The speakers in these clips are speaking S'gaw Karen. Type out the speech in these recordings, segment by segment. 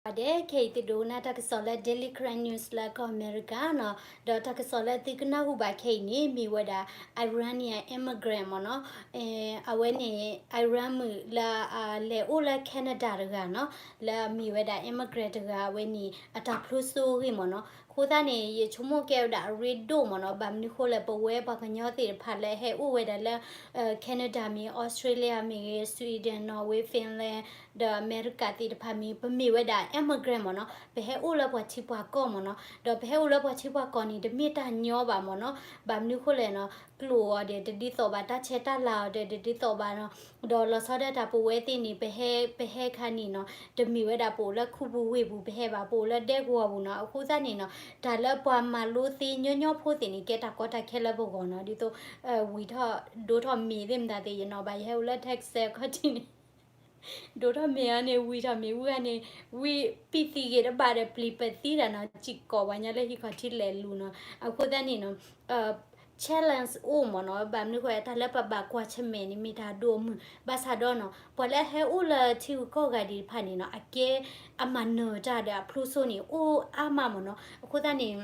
ဂီၤဒဲး ခဲအံၤသုဒိကနၣ်တၢ်ကစီၣ်လၢ Daily Karen News လၢကီၢ်အမဲရကၤနီၤ, ဒီးတၢ်ကစီၣ်လၢသုကနၢ်ဟူဘၣ်ခဲအံၤန့ၣ် မ့ၢ်ဝဲဒၣ် Iranian immigrant မ့ၢ်နီၤ, အဝဲန့ၣ် Iran မုၣ်လၢ လဲၤအိၣ်လၢ Canada တဂၤနီၤ, လၢအမ့ၢ်ဝဲဒၣ် immigrant တဂၤ အဝဲန့ၣ် အတၢ်ဖျိစိအဂ့ၢ်မ့ၢ်နီၤ, အဃိသတးန့ၣ် ယဆိကမိၣ်ကဲဝဲဒၣ်အရ့ဒိၣ်မ့ၢ်နီၤ, ဘၣ်မနုၤဃိလဲၣ် ပဝဲပှၤကညီသ့ၣ်တဖၣ်လၢဟဲအိၣ်ဝဲဒၣ်လၢ Canada မ့ၢ် Australia မ့ၢ်ဂ့ၤ Sweden Norway Finland ဒီးအမဲရကၤသ့ၣ်တဖၣ်မ့ၢ် ပမ့ၢ်ဝဲဒၣ် immigrant မ့ၢ်နီၤ, ပဟဲအိၣ်လၢပှၤထံပှၤကီၢ်မ့ၢ်နီၤ, ဒီးပဟဲအိၣ်လၢပှၤထံပှၤကီၢ်န့ၣ် တမ့ၢ်တၢ်ညီဘၣ်မ့ၢ်နီၤ, ဘၣ်မနုၤဃိလဲၣ်နီၤ, ကျိာ်အီၤဒီးတဒ်သိးဘၣ်, တၢ်ဆဲးတၢ်လၤအီၤဒီး တဒ်သိးဘၣ်နီၤ, ဒီးလီၤဆီဒၣ်တၢ်ပဝဲသ့ၣ်န့ၣ် ပဟဲ ပဟဲခါန့ၣ်နီၤ, တမ့ၢ်ဝဲဒၣ်ပအိၣ်လၢခူပူၤဝ့ၢ်ပူၤ ပဟဲဘၣ် ပအိၣ်လၢဒဲကဝီၤပူၤနီၤ, အဃိသတးန့ၣ်နီၤ, တၢ်လၢပှၤမၤလိသ့ညီညီဖိသ့ၣ်န့ၣ် ကဲတၢ်ကီတၢ်ခဲလၢပဂီၢ်နီၤ, ဒ်သိး ဝံၤထီၣ်ဒိထီၣ်မ့ၤသ့ၣ်မတၤသ့ၣ် ယနီၤဘၣ် ယဟဲအိၣ်လၢ Texas ခီၣ်ထံးန့ၣ် ဒိထီၣ်မ့ၤအီၤန့ၣ် ဝံၤထီၣ်မ့ၤဝံၤဂၤန့ၣ် ဝံၤပံၣ်သံဂ့ၤတဘၣ်ဒီး ပျံၤပသံတၢ်နီၤ, စံၣ်ကိးပှၤညီလၢဟံၣ်ခီၣ်ထံးလဲၤလူၤနီၤ, အဃိသတးန့ၣ်နီၤ, challenge အိၣ်မ့ၢ်နီၤ, ဘၣ်မနုၤဃိ တၢ်လၢပဘၣ်ကွၢ်ဆၢၣ်မဲာ်န့ၣ် မ့ၢ်တၢ်ဒိၣ်အမုၢ်, ဘၣ်ဆၣ်ဒီးနီၤ, ပှၤလၢအဟဲအိၣ်လၢထံဂုၤကီၢ်ဂၤဒံးတဖၣ်န့ၣ်နီၤ, အကဲအမၤနၢၤတၢ်ဒီးအဖျိစိန့ၣ် အိၣ်အါမးမ့ၢ်နီၤ, အဃိသတးန့ၣ်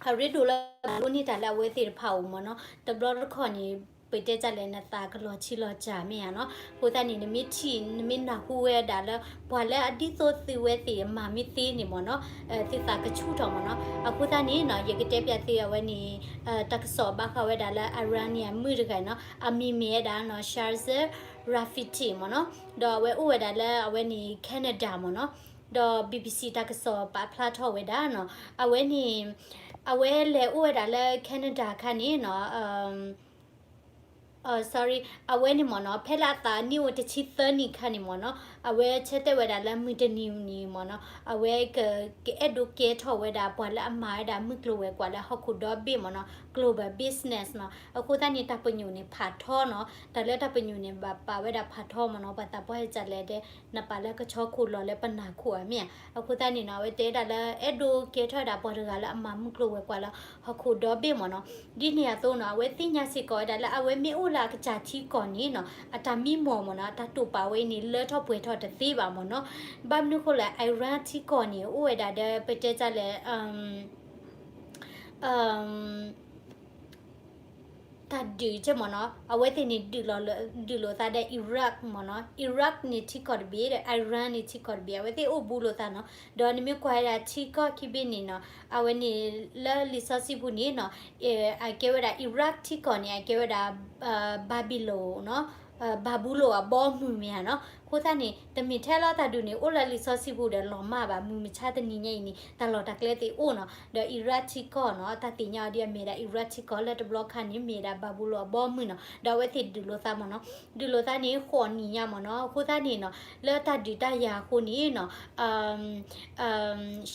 အရ့ဒိၣ်လၢပလိန့ၢ်တၢ်လၢအဝဲသ့ၣ်တဖၣ်အိၣ်မ့ၢ်နီၤ, တဘျီတခီၣ်န့ၣ် ပတဲတၢ်လဲၣ် နသးကလီၤထံလီၤစၢ်မ့ၢ်ဧါနီၤ, အဃိသတးန့ၣ် နမ့ၢ်ထံၣ် နမ့ၢ်နၢ်ဟူဝဲဒၣ်လၢ ပှၤလၢအဒ်သိးသုဝဲသ့ၣ်အမၤမ့ၢ်သ့န့ၣ်မ့ၢ်နီၤ, သုသးကဆူၣ်ထီၣ်မ့ၢ်နီၤ, အဃိသတးန့ၣ်နီၤ, ယကတဲပျးသုအဝဲန့ၣ် တၢ်ကစီၣ်ဘၣ်ဃးဝဲဒၣ်လၢ Iranian မုၣ်တဂၤနီၤ, အမံၤမ့ၢ်ဝဲဒၣ်နီၤ Sharza Rafiti မ့ၢ်နီၤ, ဒီးအဝဲအိၣ်ဝဲဒၣ်လၢအဝဲန့ၣ် Canada မ့ၢ်နီၤ, ဒီး BBC တၢ်ကစီၣ်ပာ်ဖျါထီၣ်ဝဲဒၣ်နီၤ, အဝဲန့ၣ် အဝဲလဲၤအိၣ်ဝဲဒၣ်လၢ Canada အခါန့ၣ်နီၤ, sorry, အဝဲန့ၣ်မ့ၢ်နီၤ, ဖဲလၢအသးနံၣ်အိၣ်တဆံသၢနံၣ်အခါန့ၣ်မ့ၢ်နီၤ, အဝဲဆၢတဲာ်ဝဲဒၣ်လၢမုၢ်တနံၤန့ၣ်မ့ၢ်နီၤ, အဝဲက ကအဲၣ်ဒိးကဲထီၣ်ဝဲဒၣ်ပှၤလၢအမၤဝဲဒၣ်မုၢ်ကျိၤဝဲၤကွာ်လၢဟီၣ်ခိၣ်ဒီဘ့ၣ်မ့ၢ်နီၤ, global business နီၤ, အဃိသတးန့ၣ် တၢ်ပညိၣ်န့ၣ်ဖးထီနီၤ, တၢ်လၢတၢ်ပညိၣ်န့ၣ် ဘၣ်ပာ်ဝဲဒၣ်ဖးထီမ့ၢ်နီၤ, ပှၤသးပှၢ်ဟဲကလဲၣ်တဲ နပာ်လၢကဆီခိၣ်လီၤလၢပနၢ်ခိၣ်ဧါမ့ၢ်ဧါ, အဃိသတးန့ၣ်နီၤ, အဝဲတဲဒၣ်လၢ အဲၣ်ဒိးကဲထီၣ်ဝဲဒၣ်ပှၤတဂၤလၢအမၤမုၢ်ကျိၤဝဲၤကွာ်လၢဟီၣ်ခိၣ်ဒီဘ့ၣ်မ့ၢ်နီၤ, ဒ်န့ၣ်အသိးနီၤ, အဝဲသ့ၣ်ညါစ့ၢ်ကီးဝဲဒၣ်လၢအဝဲမ့ၢ်အိၣ်လၢအကစၢ်ထံကီၢ်န့ၣ်နီၤ, အတၢ်မံမီၢ်မ့ၢ်နီၤ, အတၢ်တိာ်ပာ်ဝဲအံၤန့ၣ် လၢထီၣ်ပှဲၤထီၣ်တသ့ဘၣ်မ့ၢ်နီၤ, ဘၣ်မနုၤဃိလဲၣ် Iran ထံကီၢ်န့ၣ် အိၣ်ဝဲဒၣ်ဒီး ပတဲတၢ်လဲၣ် တၢ်ဒုးကဲမ့ၢ်နီၤ, အဝဲသ့ၣ်န့ၣ် ဒုးလိာ်သးဒီး Iraq မ့ၢ်နီၤ, Iraq န့ၣ်ထံကီၢ်တဘ့ၣ်ဒီး Iran န့ၣ်ထံကီၢ်တဘ့ၣ်, အဝဲသ့ၣ်အိၣ်ဘူးလိာ်သးနီၤ, ဒီးနမ့ၢ်ကွၢ်ဝဲဒၣ်ထံကီၢ်ခံဘ့ၣ်န့ၣ်နီၤ, အဝဲန့ၣ်လၢလံာ်စီဆှံပူၤန့ၣ်နီၤ, အကဲဝဲဒၣ် Iraq ထံကီၢ်န့ၣ် အကဲဝဲဒၣ် Babylon နီၤ, ဘၤဘူလိၣ်အဘီအမုၢ်မ့ၢ်ဧါနီၤ, အဃိသတးန့ၣ် တမ့ၢ်ထဲလီၤတၢ်ဒုးန့ၣ် အိၣ်လၢလံာ်စီဆှံပူၤဒီးလီၤမၢ်ဘၣ်, မုၢ်မဆါတနံၤညါအံၤန့ၣ် တၢ်လီၢ်တၢ်ကျဲသ့ၣ်အိၣ်နီၤ, ဒီး Iraq ထံကီၢ်နီၤ, တၢ်သ့ၣ်ညါအီၤဒ်အမ့ၢ်ဒၣ် Iraq ထံကီၢ်လၢတဘျီခါန့ၣ် မ့ၢ်ဒၣ်ဘၤဘူလိၣ်အဘီအမုၢ်နီၤ, ဒီးအဝဲသ့ၣ်ဒုးလိာ်သးမ့ၢ်နီၤ, ဒုးလိာ်သးန့ၣ် ဃိးနံၣ်ညါမ့ၢ်နီၤ, အဃိသတးန့ၣ်နီၤ, လၢတၢ်ဒုးတၢ်ယၤအဃိန့ၣ်နီၤ,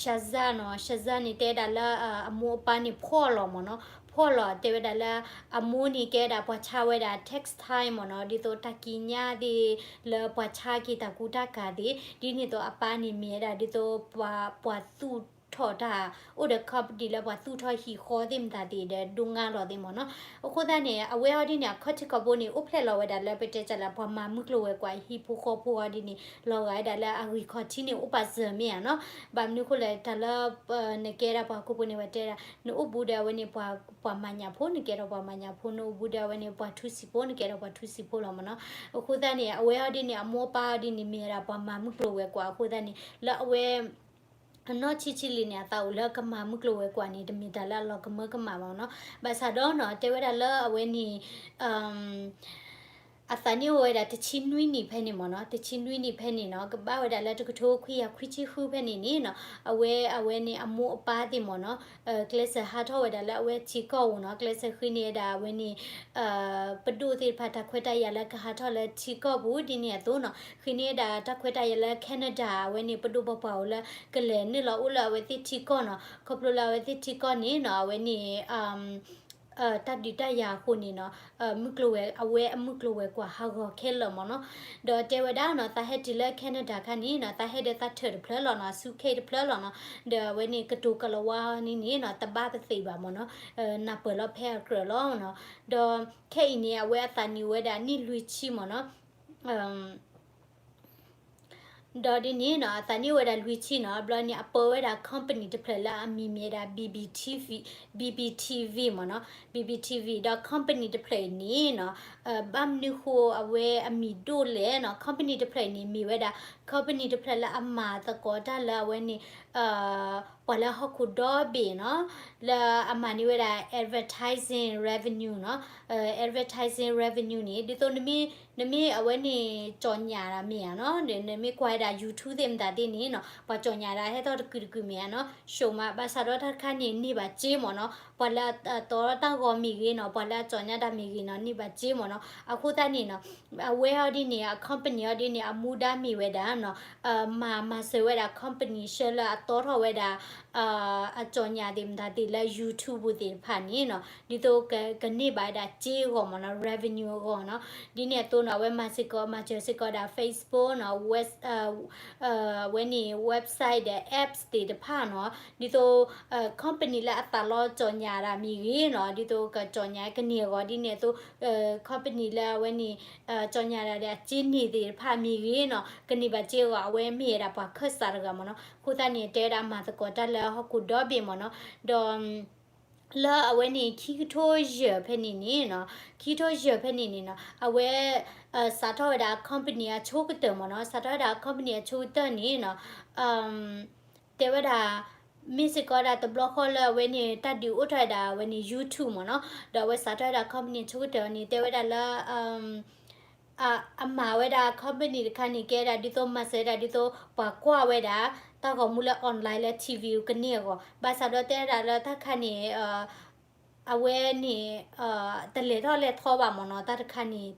Shahzad နီၤ, Shahzad န့ၣ် တဲဒၣ်လၢ အမိၢ်အပၢ်န့ၣ်ဖှီၣ်လီၤမ့ၢ်နီၤ, ဖှီၣ်လီၤတဲဝဲဒၣ်လၢ အမိၢ်န့ၣ်ကဲဝဲဒၣ်ပှၤဆါဝဲဒၣ် textile မ့ၢ်နီၤ, ဒ်သိးတၢ်ကံးညာ်သ့ၣ် လၢပှၤဆါက့ၤတၢ်ကူတၢ်ကၤသ့ၣ်, ဒ်န့ၣ်အသိးအပၢ်န့ၣ်မ့ၢ်ဝဲဒၣ်ဒ်သိးပှၤ ပှၤသူၣ်ထီၣ်တၢ် အိၣ်ဒီး company လၢပှၤသူၣ်ထီၣ်ဟံၣ်ဃီသ့ၣ်မတၤသ့ၣ်ဒီး ဒိးငါလီၤသ့ၣ်မ့ၢ်နီၤ, အဃိသတးန့ၣ် အဝဲအီၤဒ်န့ၣ် အခီၣ်ထံးခီၣ်ဘိန့ၣ် အိၣ်ဖျဲၣ်လီၤဝဲဒၣ်လၢပတဲတၢ်လၢပှၤမၤမုၢ်ကျိၤဝဲၤကွာ်ဟံၣ်ဖိဃီဖိအီၤဒ်န့ၣ် လီၤဂာ်ဝဲဒၣ်လၢအဂံၢ်ခီၣ်ထံးန့ၣ် အိၣ်ပာ်စၢၤမ့ၢ်ဧါနီၤ, ဘၣ်မနုၤအဃိလဲၣ် တၢ်လၢ နကဲဒၣ်ပှၤဟီၣ်ခိၣ်ဖိန့ၣ် ပှၤတဲဒၣ် နအိၣ်ဘူးဒီးအဝဲန့ၣ် ပှၤမၤညၣ်ဖိ နကဲထီၣ်ပှၤမၤညၣ်ဖိ, နအိၣ်ဘူးဒီးအဝဲန့ၣ် ပှၤထူစံာ်ဖိ နကဲထီၣ်ပှၤထူစံာ်ဖိလီၤမ့ၢ်နီၤ, အဃိသတးန့ၣ် အဝဲအီၤဒ်န့ၣ် အမိၢ်အပၢ်အီၤဒ်န့ၣ် မ့ၢ်ဝဲဒၣ်ပှၤမၤမုၢ်ကျိၤဝဲၤကွာ်အဃိသတးန့ၣ် လၢအဝဲ အနီၢ်ဆံးဆံးလံန့ၣ် အသးအိၣ်လၢကမၤမုၢ်ကျိၤဝဲၤကွာ်န့ၣ် တမ့ၢ်တၢ်လၢအလီၤကမၢကမၣ်ဘၣ်နီၤ, ဘၣ်ဆၣ်ဒီးနီၤ တဲဝဲဒၣ်လၢအဝဲန့ၣ် အသးနံၣ်အိၣ်ဝဲဒၣ်တဆံနွံနံၣ်ဖဲန့ၣ်မ့ၢ်နီၤ, တဆံနွံနံၣ်ဖဲန့ၣ်နီၤ ကဘၣ်ဝဲဒၣ်လၢတကထိခွံကယၤခွံဆံဃုဖဲန့ၣ်န့ၣ်နီၤ, အဝဲ အဝဲန့ၣ်အမိၢ်အပၢ်သ့ၣ်မ့ၢ်နီၤ ကျဲးစၢးဟးထီၣ်ဝဲဒၣ်လၢအဝဲထံကီၢ်ပူၤနီၤ, ကျဲးစၢးဃ့န့ၢ်ဝဲဒၣ်အဝဲန့ၣ် ပဒိၣ်သ့ၣ်တဖၣ်တၢ်ခွဲးတၢ်ယာ်လၢကဟးထီၣ်လၢထံကီၢ်ပူၤ ဒ်န့ၣ်အသိးနီၤ, ဃ့န့ၢ်ဝဲဒၣ်တၢ်ခွဲးတၢ်ယာ်လၢ Canada အဝဲန့ၣ် ပဒိၣ်ပပှၢ်အိၣ်လၢကလဲၤနုာ်လီၤအိၣ်လၢအဝဲသ့ၣ်ထံကီၢ်နီၤ, ခီဖျိလၢအဝဲသ့ၣ်ထံကီၢ်န့ၣ်နီၤ အဝဲန့ၣ် တၢ်ဒုးတၢ်ယၤအဃိန့ၣ်နီၤ မုၢ်ကျိၤဝဲၤ အဝဲအမုၢ်ကျိၤဝဲၤကွာ်ဟးဂီၤခဲလၢာ်မ့ၢ်နီၤ, ဒီးတဲဝဲဒၣ်နီၤ သးဟဲတုၤလၢ Canada ခါန့ၣ်နီၤ သးဟဲဒီးသးထၢၣ်တဖျၢၣ်လီၤနီၤ အ suitcase တဖျၢၣ်လီၤနီၤ, ဒီးအဝဲန့ၣ်ကတိၤကလၤဝါန့ၣ်န့ၣ်နီၤ တဘၣ်ပသ့ၣ်ဘၣ်မ့ၢ်နီၤ, နၢ်ပၢၢ်လီၤဖဲအကြၢးလီၤနီၤ, ဒီးခဲအံၤန့ၣ် အဝဲအသးနံၣ်အိၣ်ဝဲဒၣ်နံၣ်လွံၢ်ဆံမ့ၢ်နီၤ အ ဒီးဒ်န့ၣ်နီၤ အသးနံၣ်အိၣ်ဝဲဒၣ်လွံၢ်ဆံနီၤ, ဘျီန့ၣ် အပၢဝဲဒၣ် company တဖျၢၣ်လၢအမံၤမ့ၢ်ဝဲဒၣ် BBTV, BBTV မ့ၢ်နီၤ, BBTV ဒီး company တဖျၢၣ်အံၤန့ၣ်နီၤ, ဘၣ်မနုၤဃိအဝဲအမံၤဒိၣ်လဲၣ်နီၤ, company တဖျၢၣ်အံၤန့ၣ် မ့ၢ်ဝဲဒၣ် company တဖျၢၣ်လၢအမၤသကိးတၢ်လၢအဝဲန့ၣ် ပှၤလၢဟီၣ်ခိၣ်ဒီဘ့ၣ်နီၤ, လၢအမၤန့ၢ်ဝဲဒၣ် advertising revenue နီၤ, advertising revenue န့ၣ် ဒ်သိး နမ့ၢ်အဝဲန့ၣ် ကၠီၣ်ညၣ်တၢ်မ့ၢ်ဧါနီၤ, နမ့ၢ်ကွၢ်ဝဲဒၣ် YouTube သ့ၣ်မတၤသ့ၣ်န့ၣ်နီၤ, ပှၤကၠီၣ်ညၣ်တၢ်ဟဲထီၣ်တကုာ်တကုာ်မ့ၢ်ဧါနီၤ, ရှုံးမး, ဘၣ်ဆၣ်ဒီးတၢ်တခါန့ၣ် န့ၢ်ဘၣ်စ့မ့ၢ်နီၤ, ပှၤလၢအတီတၢ်ဂီၤမ့ၢ်ဂ့ၤနီၤ, ပှၤလၢအကၠီၣ်ညါတၢ်မ့ၢ်ဂ့ၤနီၤ, န့ၢ်ဘၣ်စ့မ့ၢ်နီၤ, အဃိသတးန့ၣ်နီၤ အဝဲအီၤဒ်န့ၣ် အ company အီၤဒ်န့ၣ် အမူဒါမ့ၢ်ဝဲဒၣ်နီၤ, မၤ မၤစၢၤဝဲဒၣ် company ဆှၢလၢအတီထီၣ်ဝဲဒၣ် အကၠီၣ်ညၣ်သ့ၣ်မတၤသ့ၣ်လၢ YouTube ပူၤသ့ၣ်တဖၣ်န့ၣ်နီၤ, ဒ်သိးက ကန့ၢ်ဘၣ်ဝဲဒၣ်စ့အဂီၢ်မ့ၢ်နီၤ, revenue အဂီၢ်နီၤ, ဒ်န့ၣ်အသိးနီၤ အဝဲမၤစ့ၢ်ကီး မၤစၢၤစ့ၢ်ကီးဒၣ် Facebook နီၤ, အဝဲန့ၣ် website ဒီး apps သ့ၣ်တဖၣ်နီၤ, ဒ်သိး company လၢအသးလီကၠီၣ်ညၣ်တၢ်မ့ၢ်ဂ့ၤနီၤ, ဒ်သိးကကၠီၣ်ညၣ်ကန့ၢ်အဂီၢ် ဒ်န့ၣ်အသိး company လၢအဝဲန့ၣ် ကၠီၣ်ညၣ်တၢ်ဒီးအစ့န့ၢ်သ့ၣ်တဖၣ်မ့ၢ်ဂ့ၤနီၤ, ကန့ၢ်ဘၣ်စ့အဂီၢ် အဝဲမ့ၢ်ဝဲဒၣ်ပှၤခၢၣ်စးတဂၤမ့ၢ်နီၤ, အဃိသတးန့ၣ် တဲဝဲဒၣ်မၤသကိးတၢ်လၢဟီၣ်ခိၣ်ဒီဘ့ၣ်မ့ၢ်နီၤ, ဒီး လၢအဝဲန့ၣ် ခံကထိယဲၢ်ဖဲန့ၣ်န့ၣ်နီၤ, ခံကထိယဲၢ်ဖဲန့ၣ်န့ၣ်နီၤ အဝဲ စးထီၣ်ဝဲဒၣ် company အဆိကတၢၢ်မ့ၢ်နီၤ, စးထီၣ်ဝဲဒၣ် company အဆိကတၢၢ်န့ၣ်နီၤ, တဲဝဲဒၣ် မ့ၢ်စ့ၢ်ကီးဒၣ်တဘျီဃီလၢအဝဲန့ၣ် တၢ်ဒုးအိၣ်ထီၣ်ဝဲဒၣ်အဝဲန့ၣ် YouTube မ့ၢ်နီၤ, ဒီးအဝဲစးထီၣ်ဝဲဒၣ် company အဆိကတၢၢ်န့ၣ် တဲဝဲဒၣ်လၢ အမၤဝဲဒၣ် company တခါန့ၣ် ကဲဝဲဒၣ်ဒ်သိး မၤစၢၤဝဲဒၣ်ဒ်သိး ပှၤကွၢ်ဝဲဒၣ် တၢ်ဂီၤမူလၢ online လၢ TV ကန့ၢ်အဂီၢ်, ဘၣ်ဆၣ်ဒီးတဲဝဲဒၣ်လၢတၢ်တခါန့ၣ် အဝဲန့ၣ် တလဲၤထီၣ်လဲၤထီဘၣ်မ့ၢ်နီၤ, တၢ်တခါန့ၣ်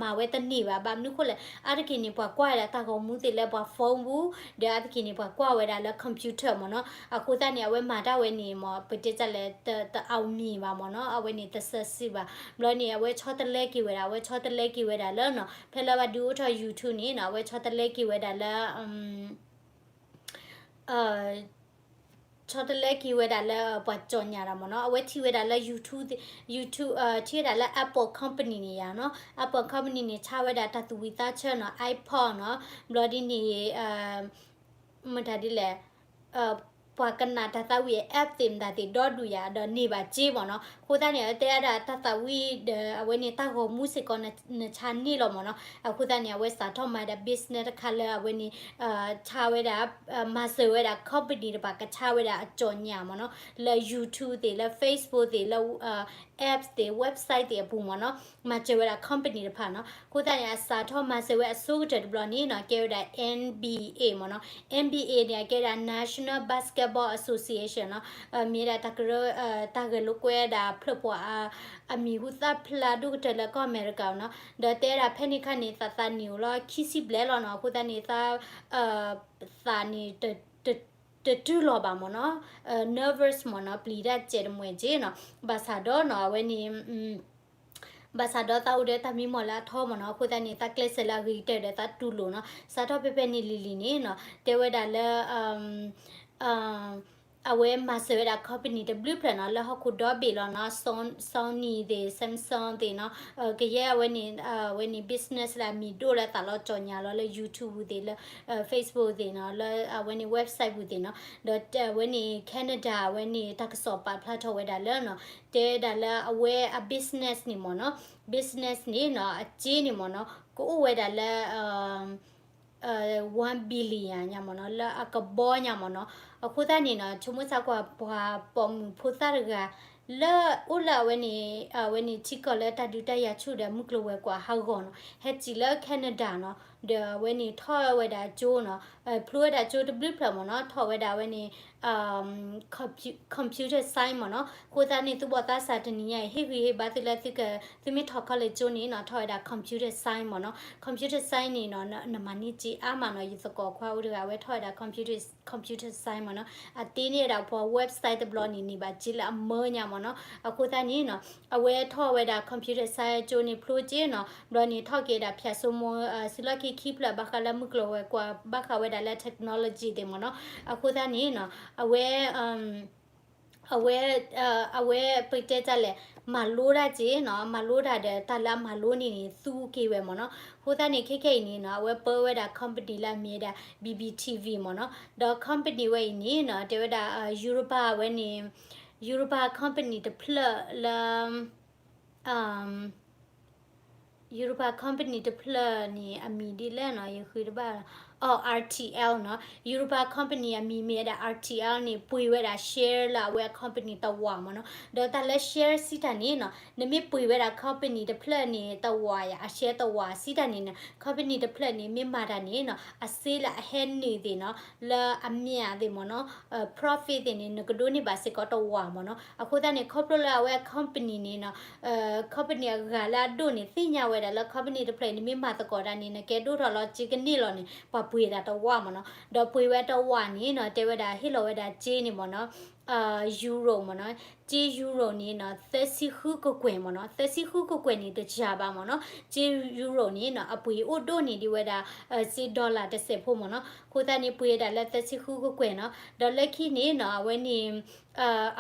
မၤဝဲတန့ၢ်ဘၣ်, ဘၣ်မနုၤဃိလဲၣ် အါတက့ၢ်န့ၣ် ပှၤကွၢ်ဝဲဒၣ်တၢ်ဂီၤမူသ့ၣ်လၢပှၤ phone ပူၤ, ဒီးအါတက့ၢ်န့ၣ် ပှၤကွၢ်ဝဲဒၣ်လၢ computer မ့ၢ်နီၤ, အဃိသတးန့ၣ် အဝဲမၤတၢ်ဝဲန့ၣ်မ့ၢ် ပတဲတၢ်လဲၣ် တ တ အောင်မြင် ဘၣ်မ့ၢ်နီၤ, အဝဲန့ၣ် တ success ဘၣ်, ဘျီန့ၣ် အဝဲဆီတလဲက့ၤဝဲဒၣ်, အဝဲဆီတလဲက့ၤဝဲဒၣ်လၢနီၤ, ဖဲလၢဘၣ်ဒုးအိၣ်ထီၣ် YouTube န့ၣ်နီၤ, အဝဲဆီတလဲက့ၤဝဲဒၣ်လၢ ဆီတလဲက့ၤဝဲဒၣ်လၢပှၤကၠီၣ်ညၣ်တၢ်မ့ၢ်နီၤ, အဝဲထံၣ်ဝဲဒၣ်လၢ YouTube, YouTube ထံၣ်ဝဲဒၣ်လၢ Apple company န့ၣ်ယါနီၤ, Apple company န့ၣ် ဆါဝဲဒၣ်တၢ်သူၣ်ဝံၣ်သးဆၢနီၤ, iPod နီၤ, ဘျီဒ်န့ၣ် မတၤဒ်လဲၣ် ပှၤကနၣ်တၢ်သးဝံၣ်အ app သ့ၣ်မတၤသ့ၣ်ဒီဒူၣ်ယါ ဒီးန့ၢ်ဘၣ်စ့မ့ၢ်နီၤ, အဃိသတးန့ၣ် အဝဲတဲဝဲဒၣ်တၢ်သးဝံၣ်ဒီးအဝဲန့ၣ်တၢ်ဂီၤမူစ့ၢ်ကီး နဆါန့ၢ်လီၤမ့ၢ်နီၤ, အဃိသတးန့ၣ် အဝဲစးထီၣ်မၤဒၣ် business တခါလၢအဝဲန့ၣ် ဆါဝဲဒၣ် မၤစၢၤဝဲဒၣ် company တဖၣ် ကဆါဝဲဒၣ်အကၠီၣ်ညၣ်မ့ၢ်နီၤ, လၢ YouTube သ့ၣ် လၢ Facebook သ့ၣ် လၢ apps သ့ၣ် website သ့ၣ်အပူၤမ့ၢ်နီၤ, မၤစၢၤဝဲဒၣ် company တဖၣ်နီၤ. အဃိသတးန့ၣ် အစးထီၣ်မၤစၢၤဝဲအဆိကတၢၢ်တဘျီန့ၣ်နီၤ ကဲဝဲဒၣ် N B A မ့ၢ်နီၤ. N B A န့ၣ် အကဲဒၣ် National Basketball Association နီၤ, မ့ၢ်ဒၣ်တၢ်ကရၢ တၢ်ဂဲၤလိာ်ကွဲဒၣ်ဖျၢၣ်ပှၤ အမံၤဟူသၣ်ဖျါဒိၣ်ကတၢၢ်လၢကီၢ်အမဲရကၤနီၤ. ဒီးတဲဒၣ်ဖဲန့ၣ်ခါန့ၣ် သးသးနံၣ်အိၣ်လီၤခံဆံဘျဲၣ်လီၤနီၤ. အဃိသတးန့ၣ် သး သးန့ၣ် တတုၤလီၤဘၣ်မ့ၢ်နီၤ, nervous မ့ၢ်နီၤ, ပျံၤတၢ်စဲးတမှဲၤက့နီၤ. ဘၣ်ဆၣ်ဒီးနီၤ အဝဲန့ၣ် ဘၣ်ဆၣ်ဒီးသးအိၣ်ဒီးတၢ်မံမီၢ်လၢအထီမ့ၢ်နီၤ. အဃိသတးန့ၣ် သးကျဲးစၢးလၢအဂ့ၤကတၢၢ်ဒီးသးတူၢ်လိာ်နီၤ. စးထီၣ်ဖဲဖဲန့ၣ်လံၤလံၤန့ၣ်နီၤ တဲဝဲဒၣ်လၢ အဝဲမၤစၢၤဝဲဒၣ် company တဘျုးဖျၢၣ်နီၤ လၢဟီၣ်ခိၣ်ဒီဘ့ၣ်လီၤနီၤ, Sony သ့ၣ် Samsung သ့ၣ်နီၤ, ကယဲၢ်အဝဲန့ၣ် အဝဲန့ၣ် business လၢအမံၤဒိၣ်လၢသးလီၤကၠီၣ်ညါလီၤလၢ YouTube ပူၤသ့ၣ် လၢ Facebook သ့ၣ်နီၤ, လၢအဝဲန့ၣ် website ပူၤသ့ၣ်နီၤ, ဒီးအဝဲန့ၣ် Canada အဝဲန့ၣ် တၢ်ကစီၣ်ပာ်ဖျါထီၣ်ဝဲဒၣ်လၢနီၤ, တဲဒၣ်လၢအဝဲအ business န့ၣ်မ့ၢ်နီၤ, business န့ၣ်နီၤ အစ့န့ၣ်မ့ၢ်နီၤ ကအိၣ်ဝဲဒၣ်လၢ one billion ညါမ့ၢ်နီၤ, လၢအကဘီညါမ့ၢ်နီၤ. အဃိသတးန့ၣ်နီၤ ဆိကမိၣ်သးကွၢ်ပှၤပိာ်မုၣ်ဖိသၣ်တဂၤ လၢအိၣ်လၢအဝဲန့ၣ် အဝဲန့ၣ်ထံကီၢ်လၢတၢ်ဒုးတၢ်ယၤဆူၣ်ဒီးမုၢ်ကျိၤဝဲၤကွာ်ဟးဂီၤနီၤ, ဟဲစံၣ်လၢ Canada နီၤ, ဒီးအဝဲန့ၣ်ထီၣ်ဝဲဒၣ်ကၠိနီၤ, ဖျိဝဲဒၣ်ကၠိတဘျုးဖျၢၣ်မ့ၢ်နီၤ, ထီၣ်ဝဲဒၣ်အဝဲန့ၣ် computer science မ့ၢ်နီၤ. အဃိသတးန့ၣ် သုဘီၣ်သးစၢ်တနံၤညါအံၤ ဟ့ၣ်ဂံၢ်ဟ့ၣ်ဘါသုလၢသုက သုမ့ၢ်ထီၣ် college ကၠိန့ၣ်နီၤ ထီၣ်ဝဲဒၣ် computer science မ့ၢ်နီၤ. computer science န့ၣ်နီၤ နမၤန့ၢ်စ့အါမးနီၤ, ယသကိးခွါအိၣ်တဂၤ အဝဲထီၣ်ဝဲဒၣ် computer computer science မ့ၢ်နီၤ, အတ့န့ၢ်ဝဲဒၣ်ပှၤ website တဘျီန့ၣ် န့ၢ်ဘၣ်စ့လၢအမၢညါမ့ၢ်နီၤ. အဃိသတးန့ၣ်နီၤ အဝဲထီၣ်ဝဲဒၣ် computer science ကၠိန့ၣ်ဖျိက့နီၤ, ဘျီန့ၣ်ထီၣ်က့ၤဒၣ် ဖၠၣ်စိမိၤ စံးလီၢ်ခံခံဖျၢၣ် ဘၣ်ဃးလၢမုၢ်ကျိၤဝဲၤကွာ် ဘၣ်ဃးဝဲဒၣ်လၢ technology သ့ၣ်မ့ၢ်နီၤ. အဃိသတးန့ၣ်နီၤ အဝဲ အဝဲ အဝဲပတဲတၢ်လဲၣ် မၤလိတၢ်က့နီၤ, မၤလိတၢ်ဒီးတၢ်လၢအမၤလိန့ၣ်န့ၣ် သူက့ၤဝဲမ့ၢ်နီၤ. အဃိသတးန့ၣ် ခဲခဲအံၤန့ၣ်နီၤ အဝဲပၢဝဲဒၣ် company လၢအမံၤဝဲဒၣ် ဘံဘံထံဝံၤ မ့ၢ်နီၤ. ဒီး company ဝဲအံၤန့ၣ်နီၤ တဲဝဲဒၣ် Yoruba ဝဲန့ၣ် Yoruba company တဖျၢၣ်လၢ Yoruba company တဖျၢၣ်န့ၣ် အမံၤဒ်လဲၣ်နီၤ ယဃုတဘၣ်, အ RTL နီၤ. Yoruba company အမံၤမ့ၢ်ဝဲဒၣ် RTL န့ၣ် ပှ့ၤဝဲဒၣ် share လၢအဝဲအ company တဝာ်မ့ၢ်နီၤ. ဒီးတၢ်လၢ share စံးတၢ်န့ၣ်နီၤ နမ့ၢ်ပှ့ၤဝဲဒၣ် company တဖျၢၣ်န့ၣ် တဝာ်ယၤ အ share တဝာ်စံးတၢ်န့ၣ်နီၤ company တဖျၢၣ်န့ၣ် မ့ၢ်မၤတၢ်န့ၣ်နီၤ အစ့လၢအဟဲနုာ်သ့ၣ်နီၤ လၢအမ့ၢ်အသ့ၣ်မ့ၢ်နီၤ profit သ့ၣ်န့ၣ် နကဒိးန့ၢ်ဘၣ်စ့ၢ်ကီးတဝာ်မ့ၢ်နီၤ. အဃိသတးန့ၣ် ခီဖျိလၢအဝဲအ company န့ၣ်နီၤ company အဂၤလၢအဒိၣ်န့ၣ် သ့ၣ်ညါဝဲဒၣ်လၢ company တဖျၢၣ်အံၤ နမ့ၢ်မၤသကိးတၢ်န့ၣ် နကဲဒိၣ်ထီၣ်လီၤစ့ကန့ၢ်လီၤန့ၣ် ပှၤပှ့ၤဒၣ်တဝာ်မ့ၢ်နီၤ. ဒီးပှ့ၤဝဲတဝာ်န့ၣ်နီၤ တဲဝဲဒၣ်ဟ့ၣ်လီၤဝဲဒၣ်စ့န့ၣ်မ့ၢ်နီၤ euro မ့ၢ်နီၤ. စ့ euro န့ၣ်နီၤ သၢဆံဃုကကွဲၢ်မ့ၢ်နီၤ. သၢဆံဃုကကွဲၢ်န့ၣ် တစှၤဘၣ်မ့ၢ်နီၤ. စ့ euro န့ၣ်နီၤ အပှ့ၤအိၣ်ဒိၣ်န့ၢ်ဒံးဝဲဒၣ် စ့ dollar တစဲးဖိမ့ၢ်နီၤ. အဃိသတးန့ၣ် ပှ့ၤဒၣ်လၢသၢဆံဃုကကွဲၢ်နီၤ. ဒီးလၢခံန့ၣ်နီၤ အဝဲန့ၣ်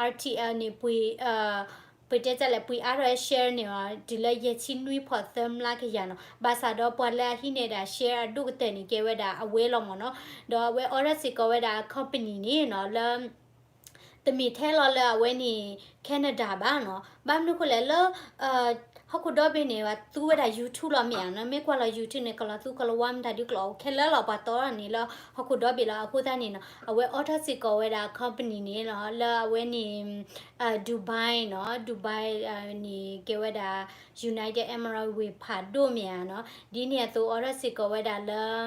RTL န့ၣ် ပှ့ၤ ပတဲတၢ်လဲၣ် ပှ့ၤအါထီၣ် share န့ၣ် တုၤလၢယဲၢ်ဆံနွံဖီၣ်သၢမျးကယၤနီၤ. ဘၣ်ဆၣ်ဒီးပှၤလၢအဟံးန့ၢ်ဒၣ် share အဒိၣ်ကတၢၢ်န့ၣ် ကဲဝဲဒၣ်အဝဲလီၤမ့ၢ်နီၤ. ဒီးအဝဲအိးထီၣ်စ့ၢ်ကီးဝဲဒၣ် company န့ၣ်နီၤ လၢ တမ့ၢ်ထဲလီၤလၢအဝဲန့ၣ် Canada ဘၣ်နီၤ. ဘၣ်မနုၤဃိလဲၣ်လၢ ဟီၣ်ခိၣ်ဒီဘ့ၣ်န့ၣ် ပှၤသူဝဲဒၣ် YouTube လီၤမ့ၢ်ဧါနီၤ. မ့ၢ်ကွၢ်လီၤ YouTube န့ၣ် ကလီၤသူကလီၤဝါမတၤဒုကျိာ်ခဲလၢာ်လီၤ ပှၤတီန့ၣ်လၢဟီၣ်ခိၣ်ဒီဘ့ၣ်လီၤ. အဃိသတးန့ၣ်နီၤ အဝဲအိးထီၣ်စ့ၢ်ကီးဝဲဒၣ် company န့ၣ်နီၤ လၢအဝဲန့ၣ် Dubai နီၤ Dubai န့ၣ် ကဲဝဲဒၣ် United Arab Emirates ဝ့ၢ်ဖးဒိၣ်မ့ၢ်ဧါနီၤ. ဒ်န့ၣ်အသိးအိးထီၣ်စ့ၢ်ကီးဝဲဒၣ်လၢ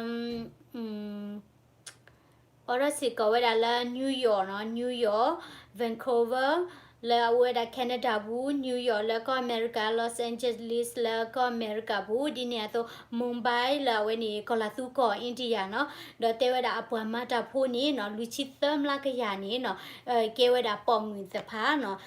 အိးထီၣ်စ့ၢ်ကီးဝဲဒၣ်လၢ New York နီၤ New York, Vancouver လၢအအိၣ်ဝဲဒၣ် Canada ပူၤ, New York လၢကီၢ်အမဲရကၤ, Los Angeles လၢကီၢ်အမဲရကၤပူၤ, ဒ်န့ၣ်အသိး Mumbai လၢအဝဲန့ၣ် ကီၢ်လၤသူကီၢ် India နီၤ. ဒီးတဲဝဲဒၣ်အပှၤမၤတၢ်ဖိန့ၣ်နီၤ လွံၢ်ဆံသၢမျးကယၤန့ၣ်နီၤ ကဲဝဲဒၣ်ပိာ်မုၣ်သ့ၣ်တဖၣ်နီၤ.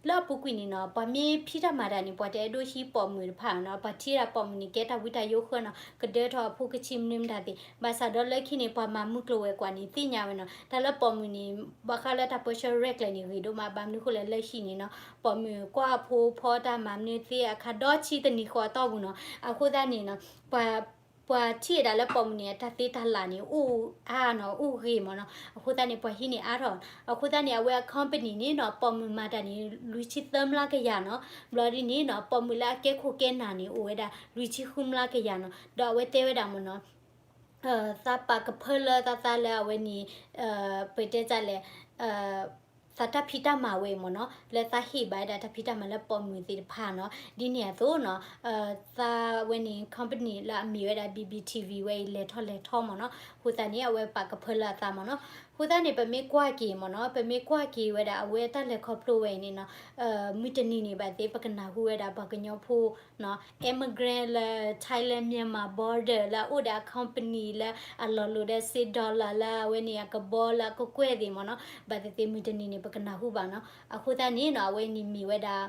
လၢအပူၤကွံာ်န့ၣ်နီၤ ပှၤမ့ၢ်ဖံးတၢ်မၤတၢ်န့ၣ် ပှၤတအဲၣ်ဒိးဟံးပိာ်မုၣ်တဖၣ်နီၤ. ပှၤထံၣ်ဒၣ်ပိာ်မုၣ်န့ၣ် ကဲတၢ်ဝံတၢ်ယိးဃၢနီၤ, ကဒၢထီၣ်အဖိကဆံမနုၤမတၤသ့ၣ်. ဘၣ်ဆၣ်ဒီးလၢခံန့ၣ် ပှၤမၤမုၢ်ကျိၤဝဲၤကွာ်န့ၣ် သ့ၣ်ညါဝဲနီၤ. တၢ်လၢပိာ်မုၣ်န့ၣ် ဘၣ်ဃးလၢတၢ်ပၢဆှၢရဲၣ်ကျဲၤန့ၣ် ဂ့ၤဒိၣ်မး. ဘၣ်မနုၤဃိလဲၣ် လၢဟံၣ်န့ၣ်နီၤ ပိာ်မုၣ်ကွၢ်အဖိဖီတၢ်မၤမနုၤသ့အခါ ဒီဆံတနံၤဃီအတီၢ်ပူၤနီၤ. အဃိသတးန့ၣ်နီၤ ပှၤ ပှၤထံၣ်ဝဲဒၣ်လၢပိာ်မုၣ်န့ၣ် အတၢ်သ့တၢ်လၢ်န့ၣ် အိၣ်အါနီၤ အိၣ်ဂ့ၤမးနီၤ. အဃိသတးန့ၣ် ပှၤဟံးန့ၢ်အါထီၣ်. အဃိသတးန့ၣ် အဝဲအ company န့ၣ်နီၤ ပိာ်မုၣ်မၤတၢ်န့ၣ် လွံၢ်ဆံသၢမျးကယၤနီၤ. ဘျီဒ်န့ၣ်နီၤ ပိာ်မုၣ်လၢအကဲခိၣ်ကဲနၢ်န့ၣ် အိၣ်ဝဲဒၣ် လွံၢ်ဆံဃုမျးကယၤနီၤ. ဒီးအဝဲတဲဝဲဒၣ်မးနီၤ သးပာ်ကဖၢလၢသးသးလၢအဝဲန့ၣ် ပတဲတၢ်လဲၣ် သးတၢ်ဖံးတၢ်မၤဝဲအံၤမးနီၤ လၢသးဟ့ၣ်ဘၣ်ဝဲဒၣ်တၢ်ဖံးတၢ်မၤလၢပိာ်မုၣ်သ့ၣ်တဖၣ်နီၤ. ဒ်န့ၣ်အသိးနီၤ သးဝဲန့ၣ် company လၢအမ့ၢ်ဝဲဒၣ် ဘံဘံထံဝံၤ ဝဲအံၤ လဲၤထီၣ်လဲၤထီမးနီၤ. အဃိသတးန့ၣ် အဝဲပာ်ကဖၢလၢအသးမးနီၤ. အဃိသတးန့ၣ် ပမ့ၢ်ကွၢ်က့ၤမးနီၤ ပမ့ၢ်ကွၢ်က့ၤဝဲဒၣ် အဝဲတၢ်လဲၤခီဖျိဝဲအံၤန့ၣ်နီၤ မုၢ်တနံၤန့ၣ်ဘၣ်သ့ၣ် ပကနၢ်ဟူဝဲဒၣ်ပှၤကညီဖိ immigrant လၢ Thailand Myanmar border လၢအအိၣ်ဒီးအ company လၢအလီၤလိာ်ဒီးစ့ dollar လၢအဝဲန့ၣ်အကဘီလၢအကကွဲၢ်သ့ၣ်မးနီၤ. ဘၣ်သ့ၣ်သ့ၣ်မုၢ်တနံၤန့ၣ် ပကနၢ်ဟူဘၣ်နီၤ. အဃိသတးန့ၣ်နီၤ အဝဲန့ၣ်မ့ၢ်ဝဲဒၣ်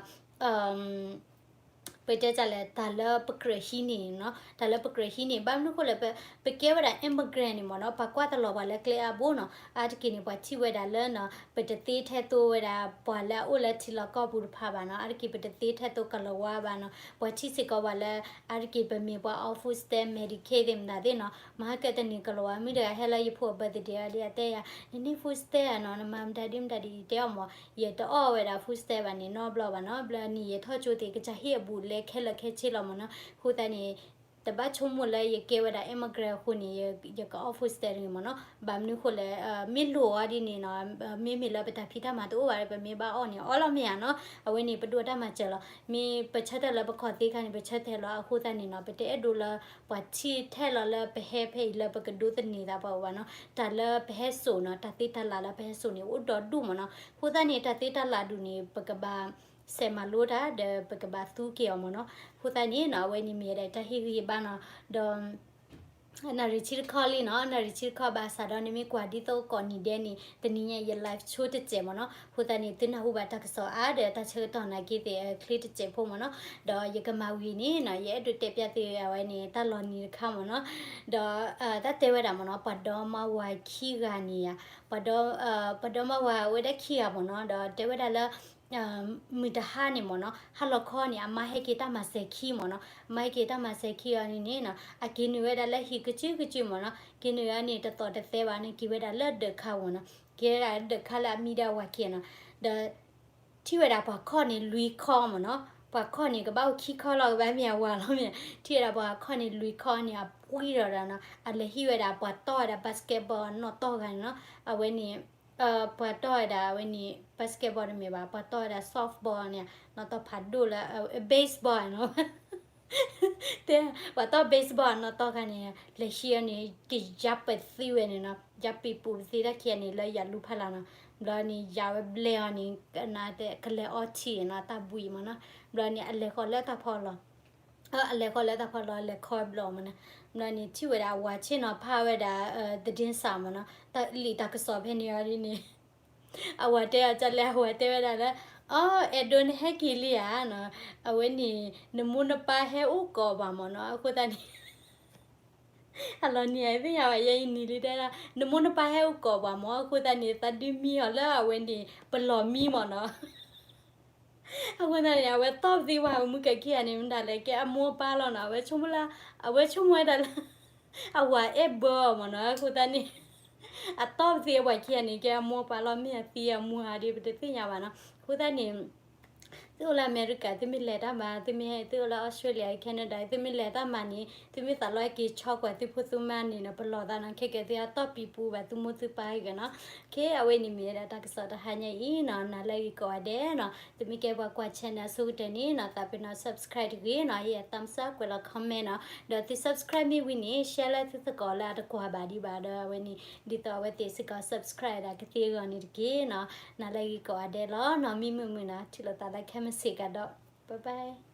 ပတဲတၢ်လဲၣ် တၢ်လၢပကြၢးဟံးန့ၢ်နီၤ တၢ်လၢပကြၢးဟံးန့ၢ် ဘၣ်မနုၤဃိလဲၣ် ပကဲဝဲဒၣ် immigrant န့ၣ်မးနီၤ ပှၤကွၢ်တလီၤပှၤလၢကျဲအါဘိနီၤ. အါတက့ၢ်န့ၣ် ပှၤထံၣ်ဝဲဒၣ်လၢနီၤ ပတသ့ထဲသိဝဲဒၣ် ပှၤလၢအအိၣ်လၢထံလီၢ်ကီၢ်ပူၤတဖၣ်ဘၣ်နီၤ. အါတက့ၢ် ပတသ့ထဲသိကလီၤဝါဘၣ်နီၤ. ပှၤထံၣ်စ့ၢ်ကီးပှၤလၢ အါတက့ၢ် ပမ့ၢ်ပှၤအီ food stamp Medicaid သ့ၣ်မတၤသ့ၣ်နီၤ. မဟါကတနံၤကလီၤဝါ မုၢ်တဂၤဟဲလၢယဖိအ birthday အီၤဒီးအတဲယၤ နန့ၢ် food stamp ဧါနီၤ နမၤမတၤဒုမတၤဒ်အံၤ တဲအီၤမး ယတအီၣ်ဝဲဒၣ် food stamp ဘၣ်န့ၣ် နီတဘျီဘၣ်နီၤ. ဘျီန့ၣ် ယထီၣ်ကၠိသ့ၣ် ကစၢ်ဟ့ၣ်အဘူးလဲခဲလၢာ်ခဲဆ့လီၤမးနီၤ. အဃိသတးန့ၣ် တဘၣ်ဆိကမိၣ်လၢယကဲဝဲဒၣ် immigrant အဃိန့ၣ် ယကအီၣ် food stamp တဂ့ၤမးနီၤ. ဘၣ်မနုၤဃိလဲၣ် မ့ၢ်လိၣ်အီၤဒ်န့ၣ်နီၤ မ့မ့ၢ်လၢပတၢ်ဖံးတၢ်မၤတအိၣ်ဘၣ်ဒီး ပမ့ၢ်ဘၣ်အီၣ်န့ၣ် အီၣ်လီၤမ့ၢ်ဧါနီၤ. အဝဲန့ၣ် ပဒိးတၢ်မၤစၢၤလီၤ. မ့ၢ်ပဆၢထၢၣ်လၢပခီၣ်သ့အခါန့ၣ် ပဆၢထၢၣ်လီၤ. အဃိသတးန့ၣ်နီၤ ပတအဲၣ်ဒိးလၢပှၤထံၣ်ထဲလီၤလၢပဟဲဖဲအံၤလၢပကဒိးသန့ၤသးပှၤဘၣ်နီၤ. တၢ်လၢပဟဲစိာ်နီၤ တၢ်သ့တၢ်လၢ်လၢပဟဲစိာ်န့ၣ် အိၣ်ဒီးဒူၣ်မးနီၤ. အဃိသတးန့ၣ် တၢ်သ့တၢ်လၢ်ဒူၣ်န့ၣ် ပကဘၣ် စဲးမၤလိတၢ် ဒီးပကဘၣ်သူက့ၤအီၤမးနီၤ. အဃိသတးန့ၣ်နီၤ အဝဲန့ၣ်မ့ၢ်ဝဲဒၣ်တၢ်ဟ့ၣ်ဂံၢ်ဟ့ၣ်ဘါနီၤ. ဒီး နၣ်ရံၣ်ဆံတခီလံနီၤ, နၣ်ရံၣ်ဆံတခီဘၣ်ဆၣ်ဒီး နမ့ၢ်ကွၢ်ဒ်သိးကိးနံၤဒဲးန့ၣ် တနံၤညါယ live ဆိတစဲးမ့ၢ်နီၤ. အဃိသတးန့ၣ် သုနၢ်ဟူဘၣ်တၢ်ကစီၣ်အါဒီး တၢ်ဆၢကတီၢ်နာ်က့သ့ၣ်ချ့တစဲးဖိမ့ၢ်နီၤ. ဒီးယကမၤဝံၤန့ၣ်နီၤ ယအဲၣ်ဒိးတဲပျးသုအဝဲန့ၣ် တၢ်လီၤနံၤတခါမ့ၢ်နီၤ. ဒီးတၢ်တဲဝဲဒၣ်မ့ၢ်နီၤ ပှၤဒီမါဝၤခံဂၤန့ၣ်ဧါ, ပှၤဒီ ပှၤဒီမါဝၤဝဲဒၣ်ခံဂၤမ့ၢ်နီၤ. ဒီးတဲဝဲဒၣ်လၢ မုၢ်တဟါန့ၣ်မ့ၢ်နီၤ ဟါလီၤခီန့ၣ် အမါဟဲက့ၤတၢ်မၤစၢၤခံမ့ၢ်နီၤ. အမါဟဲက့ၤတၢ်မၤစၢၤခံအီၤန့ၣ်န့ၣ်နီၤ အက့ၤနုာ်ဝဲဒၣ်လၢဟံၣ်ကစုကစုမ့ၢ်နီၤ. က့ၤနုာ်ဝဲန့ၣ် တသီၣ်တသဲဘၣ်န့ၣ် က့ၤဝဲဒၣ်လၢဒၢးခါမ့ၢ်နီၤ. က့ၤဝဲဒၣ်ဒၢးခါလၢအမံဒီးအဝၤခံနီၤ. ဒီး ထံၣ်ဝဲဒၣ်ပှၤခီၣ်န့ၣ်လွံၢ်ခီမ့ၢ်နီၤ. ပှၤခီၣ်န့ၣ် ကဘၣ်အိၣ်ခံခီလီၤ ကဘၣ်မ့ၢ်အဝၤလီၤမ့ၢ်. ထံၣ်ဝဲဒၣ်ပှၤခီၣ်န့ၣ်လွံၢ်ခီန့ၣ် အပှံၢ်ဒီးဒီးနီၤ အလဲၤဟံၣ်ဝဲဒၣ်ပှၤတီၢ်ဝဲဒၣ် basketball နီၢ်တီၢ်ဂၤန့ၣ်နီၤ. အဝဲန့ၣ် ပှၤတီၢ်ဝဲဒၣ်အဝဲန့ၣ် basketball တမ့ၢ်ဘၣ် ပှၤတီၢ်ဝဲဒၣ် softball န့ၣ် နီၢ်တီၢ်ဖးဒိၣ်လၢ baseball နီၤ. တဲ ပှၤတီၢ် baseball နီၢ်တီၢ်ဂၤန့ၣ် လဲၤဟံၣ်အီၤန့ၣ် ကယါပသံဝဲန့ၣ်နီၤ. ယါပံၤပူၤပသံတၢ်ခံဂၤန့ၣ် လၢယၤလူဖးလီၤနီၤ. ဘျီန့ၣ် ယၤဝဲဘျဲအီၤန့ၣ် ကလဲၤအီထံးနီၤ တၢ်ဘှံးမ့ၢ်နီၤ. ဘျီန့ၣ် အလဲၤဃီၤလၢတၢ်ဖီလီၤ အလဲၤဃီၤလၢတၢ်ဖီလီၤ လဲၤခီဘျီမ့ၢ်နီၤ. ဘျီန့ၣ် ထံၣ်ဝဲဒၣ်အဝၤဆ့ၣ်နီၤ ဖးဝဲဒၣ် သတင်းစာ မ့ၢ်နီၤ တၢ်လံာ်တၢ်ကစီၣ်ဖဲန့ၣ်အီၤဒ်န့ၣ် အဝၤတဲအီၤဒ်လဲၣ် အဝၤတဲဝဲဒၣ်လၢ အီ အဲၣ်ဒိးနဟဲက့ၤလံဧါနီၤ. အဝဲန့ၣ် နမိၢ်နပၢ်ဟဲအိၣ်ကိးပှၤမ့ၢ်နီၤ. အဃိသတးန့ၣ် အလီၤနံၤအသ့ၣ်ညါဘၣ် ယဲအံၤနံၤလံတဲဒၣ် နမိၢ်နပၢ်ဟဲအိၣ်ကိးပှၤမ့ၢ် အဃိသတးန့ၣ် သးဒုးမံအီၤလၢအဝဲန့ၣ် ပလီၢ်မံမ့ၢ်နီၤ. အဃိသတးန့ၣ် အဝဲတီၢ်ပသံဝဲ အမုၢ်ကခံဂၤန့ၣ် မတၤလဲၣ် ကဲအမိၢ်အပၢ်လီၤနီၤ. အဝဲဆိကမိၣ်လၢ အဝဲဆိကမိၣ်ဝဲဒၣ်လၢ အဝၤအဲၣ်ဘၢအီၤမ့ၢ်နီၤ. အဃိသတးန့ၣ် အတီၢ်ပသံအဝၤခံဂၤန့ၣ် ကဲအမိၢ်အပၢ်လီၤ မ့ၢ်အသံအမူဧါဒ် ပတသ့ၣ်ညါဘၣ်နီၤ. အဃိသတးန့ၣ် သုအိၣ်လၢအမဲရကၤ သုမ့ၢ်လဲၤတၢ်မၤ သုမ့ၢ်ဟဲ သုအိၣ်လၢ Australia Canada သုမ့ၢ်လဲၤတၢ်မၤန့ၣ် သုမ့ၢ်သးလီက့ၤဆီကွၢ်သုဖိသုမါန့ၣ်နီၤ ပလီၢ်သးနီၤ ခဲကဲသုအတီၢ်ပံၤပူၤဘၣ်သုမိၢ်သုပၢ်ဂ့ၤနီၤ. ခဲအဝဲန့ၣ်မ့ၢ်ဝဲဒၣ်တၢ်ကစီၣ်တဟါညါအံၤနီၤ နၤလၢဂ့ၤကိးဂၤဒဲးနီၤ. သုမ့ၢ်ကဲပှၤကွၢ် channel အဆိကတၢၢ်န့ၣ်နီၤ သးပ့ၤနီၤ subscribe တဂ့ၤနီၤ ဟ့ၣ်အ thumbs up ကွဲးလီၤ comment နီၤ ဒီးသု subscribe မ့ၢ်ဝံၤန့ၣ် share လၢသုသကိးလၢအတကွၢ်ဘၣ်ဒံးဘၣ်ဒီး အဝဲန့ၣ် ဒ်သိးအဝဲသ့ၣ်စ့ၢ်ကီး subscribe ဒၣ်ကသ့အဂီၢ်န့ၣ်တက့ၢ်နီၤ. နၤလၢဂ့ၤကိးဂၤဒဲးလီၤနီၤ မံမုာ်မုာ်နီၤ ထံၣ်လိာ်သးလၢခဲမုၢ်ဆ့ၣ်ကဒီး bye bye.